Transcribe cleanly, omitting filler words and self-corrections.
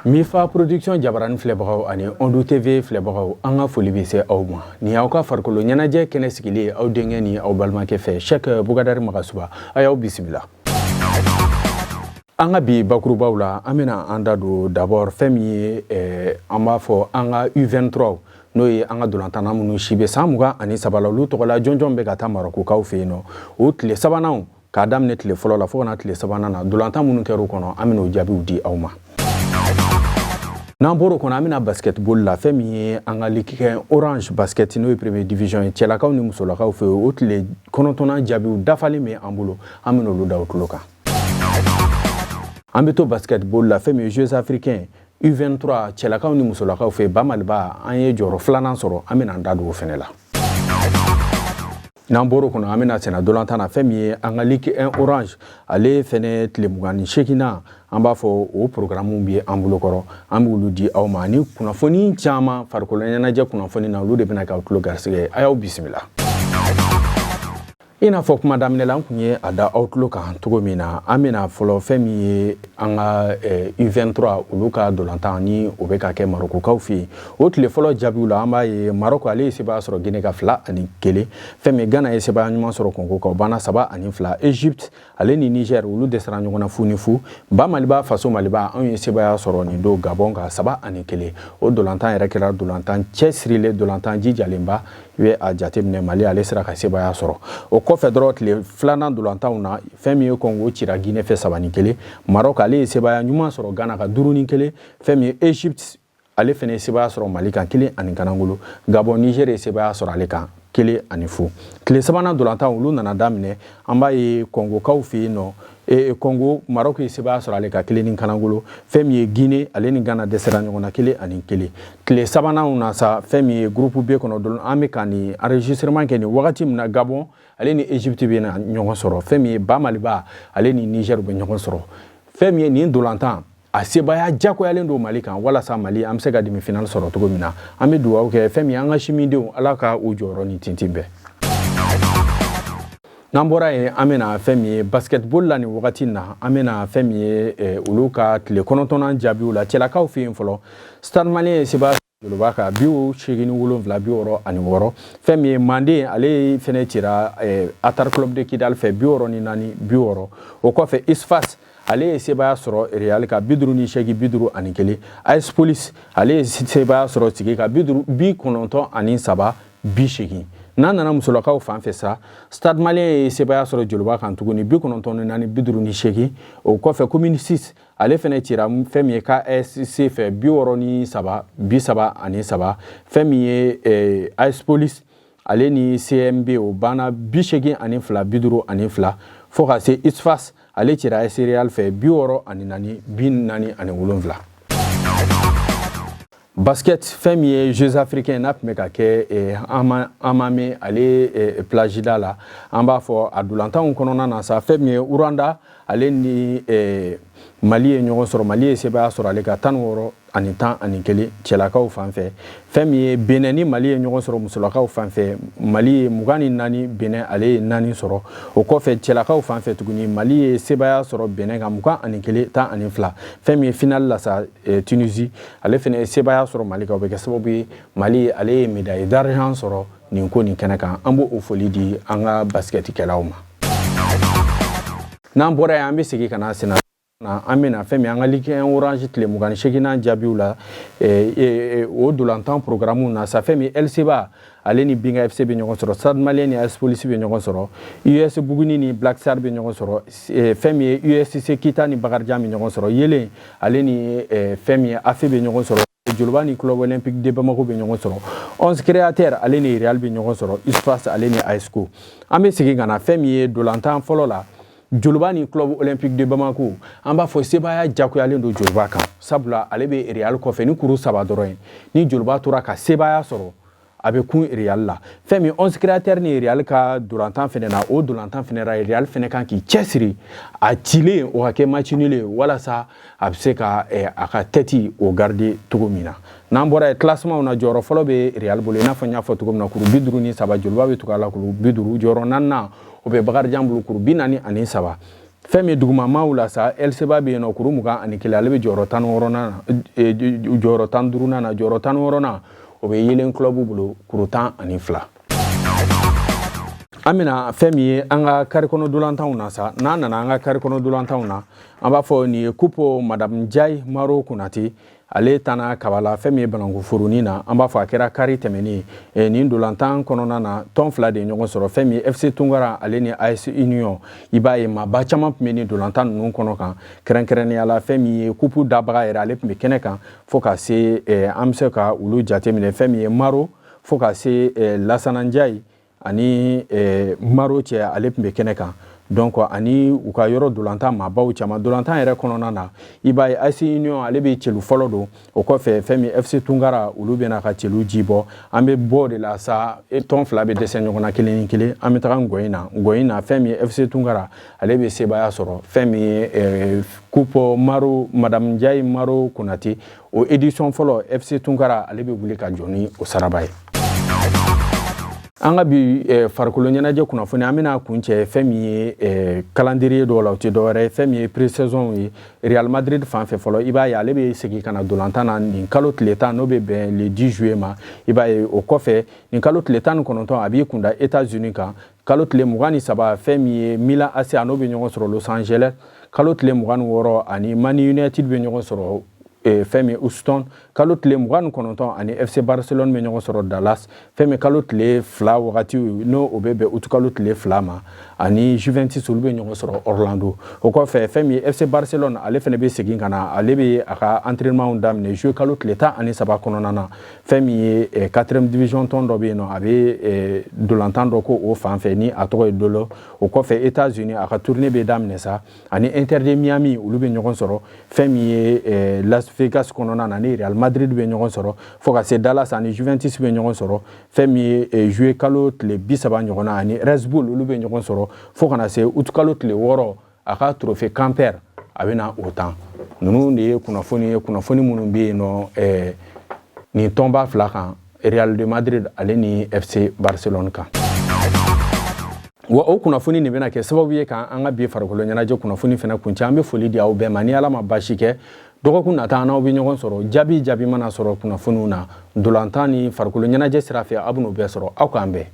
Mifa Production jabarani filɛbagaw ani Ondu TV filɛbagaw, an ka foli bɛ se aw ma. Nin y'aw ka farikolo ɲɛnajɛ kɛnɛ sigilen ye aw denkɛ ni aw balimakɛ fɛ, Cheikh Bukadari Magasuba. A y'aw bisimila. An ka bi bakurubaw la, an bɛna an da don d'abord fɛn min ye an b'a fɔ an ka U23, n'o ye an ka dolantanna minnu si bɛ san 23 la, olu tɔgɔla jɔnjɔn bɛ ka taa Marɔkukaw fɛ yen nɔ. O tile sabananw, k'a daminɛ tile fɔlɔ la fo ka na tile sabanan na, dolantan minnu kɛra o kɔnɔ, an bɛn'o jaabiw di aw ma. N'an bɔr'o kɔnɔ, an bɛna basketball la. Fɛn min ye an ka Ligue Orange basket, n'o ye première division ye cɛlakaw ni musolakaw fɛ, o tile 9nan jaabiw dafalen bɛ an bolo, an bɛn'olu da o tulo kan. An bɛ to basketball la. Fɛn min ye Jeux africains U23 cɛlakaw ni musolakaw fɛ, ba Maliba, an ye jɔyɔrɔ filanan sɔrɔ, an bɛna an da don o fɛnɛ la. N'an bɔr'o kɔnɔ, an bɛna senna dolantan na. Fɛn min ye an ka Ligue 1 Orange, ale fɛnɛ tile 28nan, an b'a fɔ o programme bɛ an bolo kɔrɔ, an b'olu di aw ma ani kunnafoni caman farikolo ɲɛnajɛ kunnafoni na, olu de bɛna k'aw tulo garisɛgɛ. A y'aw bisimila. I n'a fɔ kuma daminɛ la, an kun ye a da aw tulo kan cogo min na, an bɛna fɔlɔ fɛn min ye an ka U23, olu ka dolantan ni o bɛ ka kɛ Marɔkukaw fɛ yen, o tile fɔlɔ jaabiw la, an b'a ye Marɔku, ale ye sebaaya sɔrɔ Guinée kan 2-1. Fɛn min Ghana ye sebaaya ɲuman sɔrɔ Congo kan, o banna 3-2. Egypte ale ni Niger, olu dɛsɛra ɲɔgɔn na 0-0. Ba Maliba, faso Maliba, anw ye sebaaya sɔrɔ nin don Gabon kan 3-1. O dolantan yɛrɛ kɛra dolantan cɛsirilen, dolantan jijalenba. I bɛ a jateminɛ, Mali ale sera ka sebaaya sɔrɔ. O kɔfɛ dɔrɔn, tile filanan dolantanw na, fɛn min ye Congo cira Guinée fɛ 3-1. Maroc, ale ye sebaaya ɲuman sɔrɔ Ghana kan 5-1. Fɛn min ye Egypte, ale fɛnɛ ye sebaaya sɔrɔ Mali kan 1-0. Gabon, Niger ye sebaaya sɔrɔ ale kan 1-0. Tile sabanan dolantan, olu nana daminɛ. An b'a ye Kɔngokaw fɛ yen nɔ, Kɔngo, Maroc ye sebaaya sɔrɔ ale kan 1-0. Fɛn min ye Guinée, ale ni Ghana dɛsɛra ɲɔgɔn na 1-1. Tile sabananw na sa, fɛn min ye groupe B kɔnɔ don, an bɛ ka nin enregistrement kɛ nin wagati min na, Gabon ale ni Egypte bɛ na ɲɔgɔn sɔrɔ. Fɛn min ye ba Maliba, ale ni Niger bɛ ɲɔgɔn sɔrɔ. Fɛn min ye nin dolantan, a sebaaya jagoyalen don Mali kan walasa Mali an bɛ se ka demi finale sɔrɔ cogo min na. An bɛ dugawu kɛ fɛn min ye an ka simidenw, Ala ka u jɔyɔrɔ ni tintin bɛɛ. N'an bɔra yen, an bɛna fɛn min ye basketball la nin wagati na, an bɛna fɛn min ye olu ka tile 9nan jaabiw la cɛlakaw fɛ yen fɔlɔ. Stade Malien ye sebaaya Joliba kan 87, 66. Fɛn min ye Manden, ale fɛnɛ cira Atar Club de Kidal fɛ 64, 60. O kɔfɛ, Isfas, ale ye sebaaya sɔrɔ Real kan 58, 51. AS Police, ale ye sebaaya sɔrɔ Sigi kan 50, 93, 80. N'an nana musolakaw fan fɛ sa, Stade Malien ye sebaaya sɔrɔ Joliba kan tuguni 94, 58. O kɔfɛ, Commune 6, ale fɛnɛ cira fɛn min ye KSC fɛ 63, 33. Fɛn min ye AS Police, ale ni CMB, o banna 82, 52. Fo ka se Isfas, ale cira AS Real fɛ 64, 47. Basket, fɛn min ye Jeux africains n'a tun bɛ ka kɛ Hammamet, ale plage da la, an b'a fɔ a dolantanw kɔnɔna na sa, fɛn min ye Rwanda, ale ni Mali ye ɲɔgɔn sɔrɔ. Mali ye sebaaya sɔrɔ ale ka 16 ani 11 cɛlakaw fan fɛ. Fɛn min ye Benin ni Mali ye ɲɔgɔn sɔrɔ musolakaw fan fɛ, Mali ye 24, Benin ale ye 4 sɔrɔ. O kɔfɛ, cɛlakaw fan fɛ tuguni, Mali ye sebaaya sɔrɔ Benin kan 21, 12. Fɛn min ye finale la sa, Tunisie, ale fɛnɛ ye sebaaya sɔrɔ Mali kan. O bɛ kɛ sababu ye Mali ale ye médaille d'argent sɔrɔ nin ko nin kɛnɛ kan. An b'o o foli di an ka basketikɛlaw ma. N'an bɔra yen, an bɛ segin ka na senna na, an bɛna fɛn min an ka Ligue 1 Orange tile 28nan jaabiw la, o dolantan programme na sa, fɛn min LCBA, ale ni Binga FC bɛ ɲɔgɔn sɔrɔ, Stade Malien ni AS Police bɛ ɲɔgɔn sɔrɔ, US Buguni ni Black Star bɛ ɲɔgɔn sɔrɔ, fɛn min ye USC Kita ni Bakarijan bɛ ɲɔgɔn sɔrɔ, Yelen, ale ni fɛn min ye AFE bɛ ɲɔgɔn sɔrɔ, Joliba ni Club Olympique de Bamako bɛ ɲɔgɔn sɔrɔ, 11 Créateur, ale ni Real bɛ ɲɔgɔn sɔrɔ, USFAS, ale ni ASCO. An bɛ segin ka na fɛn min ye dolantan fɔlɔ la, Joliba ni Club Olympique de Bamako, an b'a fɔ sebaaya jagoyalen don Joliba kan, sabula ale bɛ Real kɔfɛ ni kuru 3 dɔrɔn ye. Ni Joliba tora ka sebaaya sɔrɔ, a bɛ kun Real la. Fɛn min 11 Créateur ni Real ka dolantan fɛnɛ na, o dolantan fɛnɛ la, Real fɛnɛ kan k'i cɛsiri, a cilen o ka kɛ match nul ye, walasa a bɛ se ka a ka tête o garder cogo min na. N'an bɔra yen, classement na, jɔyɔrɔ fɔlɔ bɛ Real bolo, i n'a fɔ n y'a fɔ cogo min na, kuru 53. Joliba bɛ tugu a la kuru 50. Jɔyɔrɔ naaninan, o bɛ Bakarijan bolo, kuru 43. Fɛn min dugumamaw la sa, LCBA bɛ yen nɔ, kuru 21, ale bɛ jɔyɔrɔ 16nan na, jɔyɔrɔ 15nan na. Jɔyɔrɔ 16nan, o bɛ Yelen Club bolo, kuru 12. An bɛna fɛn min ye an ka kari kɔnɔ dolantanw na sa, n'an nana an ka kari kɔnɔ dolantanw na, an b'a fɔ nin ye Coupe Madame Ndiaye Maro Konate, ale tanna Kabala, fɛn min ye bananku foronin na. An b'a fɔ a kɛra kari tɛmɛnen. Nin dolantan kɔnɔna na, tɔn fila de ye ɲɔgɔn sɔrɔ, fɛn min ye FC Tunkara ale ni AS Union. I b'a ye maaba caman tun bɛ nin dolantan ninnu kɔnɔ kan, kɛrɛnkɛrɛnnenya la fɛn min ye coupe dabaga yɛrɛ, ale tun bɛ kɛnɛ kan, fo ka se an bɛ se ka olu jateminɛ, fɛn min ye Maro, fo ka se Lasana Ndiaye ani Maro cɛ, ale tun bɛ kɛnɛ kan. Donc ani u ka yɔrɔ dolantan maabaw caman. Dolantan yɛrɛ kɔnɔna na, i b'a ye AS Union, ale bɛ celu fɔlɔ don. O kɔfɛ, fɛn min FC Tunkara, olu bɛna ka celu ji bɔ. An bɛ bɔ de la sa, tɔn fila bɛ dɛsɛ ɲɔgɔn na kelen ni kelen. An bɛ taga ngɔyin na. Ngɔyin na, fɛn min ye FC Tunkara, ale bɛ sebaaya sɔrɔ, fɛn min ye Coupe Maro Madame Ndiaye Maro Konate, o édition fɔlɔ, FC Tunkara, ale bɛ wuli ka jɔ ni o saraba ye. An ka bi farikolo ɲɛnajɛ kunnafoni, an bɛna kuncɛ fɛn min ye calendrier dɔw la, o tɛ dɔwɛrɛ ye, fɛn min ye pré-saison ye. Real Madrid fan fɛ fɔlɔ, i b'a ye ale bɛ segin ka na dolantan na nin kalo tile 10, n'o bɛ bɛn le 10 juillet ma. I b'a ye o kɔfɛ, nin kalo tile 19, a b'i kunda États-Unis kan. Kalo tile 23, fɛn min ye Milan AC, a n'o bɛ ɲɔgɔn sɔrɔ Los Angeles. Kalo tile 26, ani Man United bɛ ɲɔgɔn sɔrɔ fɛn min Houston. Kalo tile 29, ani FC Barcelone bɛ ɲɔgɔn sɔrɔ Dallas. Fɛn min kalo tile 2 wagati, n'o o bɛ bɛn uti kalo tile 2 ma, ani Juventus, olu bɛ ɲɔgɔn sɔrɔ Orlando. O kɔfɛ, fɛn min ye FC Barcelone, ale fana bɛ segin ka na, ale bɛ a ka entraînement daminɛ juillet kalo tile 13 kɔnɔna na. Fɛn min ye quatrième division tɔn dɔ bɛ yen nɔ, a bɛ dolantan dɔ ko o fan fɛ, ni a tɔgɔ ye Dolo. O kɔfɛ, États-Unis, a ka tournée bɛ daminɛ sa, ani Inter de Miami, olu bɛ ɲɔgɔn sɔrɔ fɛn min ye Las Vegas kɔnɔna na, ni Real Madrid bɛ ɲɔgɔn sɔrɔ, fo ka se Dallas, ani Juventus bɛ ɲɔgɔn sɔrɔ, fɛn min ye juillet kalo tile 30 ɲɔgɔn na, ani Red Bull, olu bɛ ɲɔgɔn sɔrɔ, fo ka na se août kalo tile 6, a ka Trophée Camper, a bɛ na o tan. Ninnu de ye kunnafoni ye, kunnafoni minnu bɛ yen nɔ nin tɔnba fila kan, Real de Madrid ale ni FC Barcelone kan. Wa o kunnafoni nin bɛna kɛ sababu ye k'an ka bi farikolo ɲɛnajɛ kunnafoni fana kuncɛ. An bɛ foli di aw bɛɛ ma. Ni Ala ma baasi kɛ, dɔgɔkun nata, an n'aw bɛ ɲɔgɔn sɔrɔ. Jaabi jaabi mana sɔrɔ kunnafoniw na, dolantan ni farikolo ɲɛnajɛ sira fɛ, aw bɛn'o bɛɛ sɔrɔ. Aw k'an bɛn.